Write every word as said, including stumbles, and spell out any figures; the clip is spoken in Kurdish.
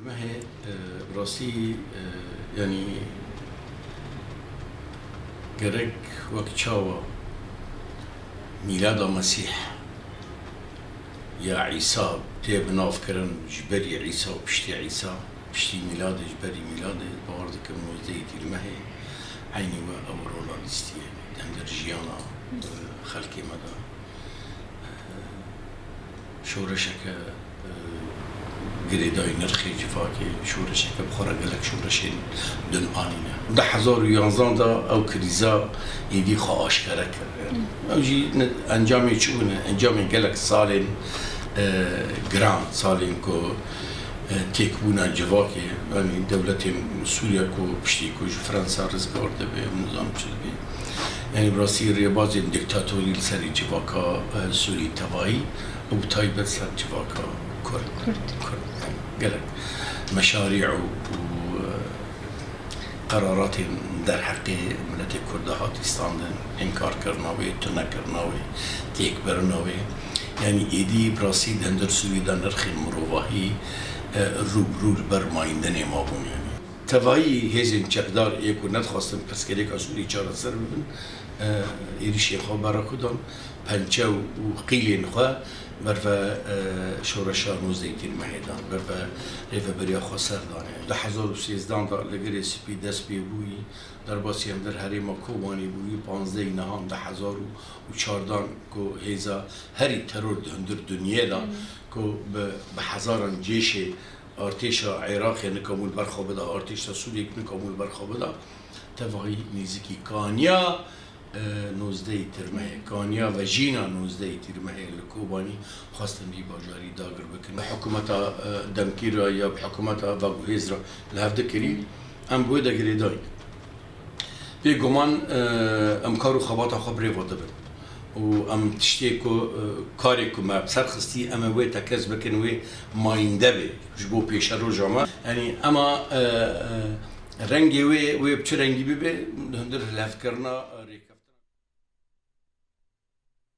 Mehê, e, bi rastî, e, yanî gerek wek çawa mîlada Mesîh ya Îsa tê binavkirin ji berî Îsa û piştî Îsa, piştî mîladê, ji berî mîladê, bawer dikim nozdehê Tîrmehê eynî we ew rola lîstî ye. Dem der jiyana, e, xelkê me de, e, şoreşeke, e, girêdayî nirxê civakê, şoreşeke bi xwe re gelek şoreşên din anîne. Du hezar û yanzan de ew krîza êdî xwe aşkere kir. Ew jî ne, encamê çi bûne? Encamê gelek salên, e, giran, salên ku, e, têkbûna civakê, yanî dewletên Sûriye ku piştî ku ji Fransa rizgar dibe, em nizanim çi dibe. Yanî bi rastî rêbazên diktatorî li serê civaka, e, Sûrî tevayî û bi taybet ser civaka Kurd. Kurd. Kurd. Yanî gelek meşarî û, û, e, qeraratên derheqê miletê Kurd de hatî standin, înkarkirina wê, tunekirina wê, têkbirina wê. Yanî êdî bi rastî di hundir Sûrî de nirxên mirovahî, e, rû bi rû li ber mayîndinê mabûn yanî. Tevayî hêzên çekdar ê ku nedixwastin pirsgirêka Sûrî çareser bibin, e, êrîşên xwe bera xwe dan, pençe û qîlên xwe berve, e, şoreşa nozdehê Tîrmehê dan, berve rêveberiya xweser danê. Du hezar û sêzdan de li Girê Spî dest pê bûyî, derbasî hundir herêma Kobanê bûyî, panzdehê nihan du hezar û çardan ku hêza herî teror di hundir dinyê de ku bi, bi hezaran cêşê artêşa Iraqê nikabû li ber xwe bida, artêşa Sûriyê nikabû li ber xwe bida, tevahî nêzîkî kaniya, e, nozdehê Tîrmehê, kaniya vejîna nozdehê Tîrmehê li Kobanî xwestin vî bajarî dagir bikin. Bi hikûmeta, e, demkî re ya bi hikûmeta veguhêz re li hev dikirî, em bi wê de girêdayî ne. Bêguman, e, em kar û xebata xwe bi rê ve dibin û em tiştê ku, e, karê ku me bi ser xistî, em ê wê tekez bikin, wê mayînde be ji bo pêşeroja me. Yanî ema, e, e, rengê wê, wê bi çi rengî bibe, di hundir hilhevkirina rêka.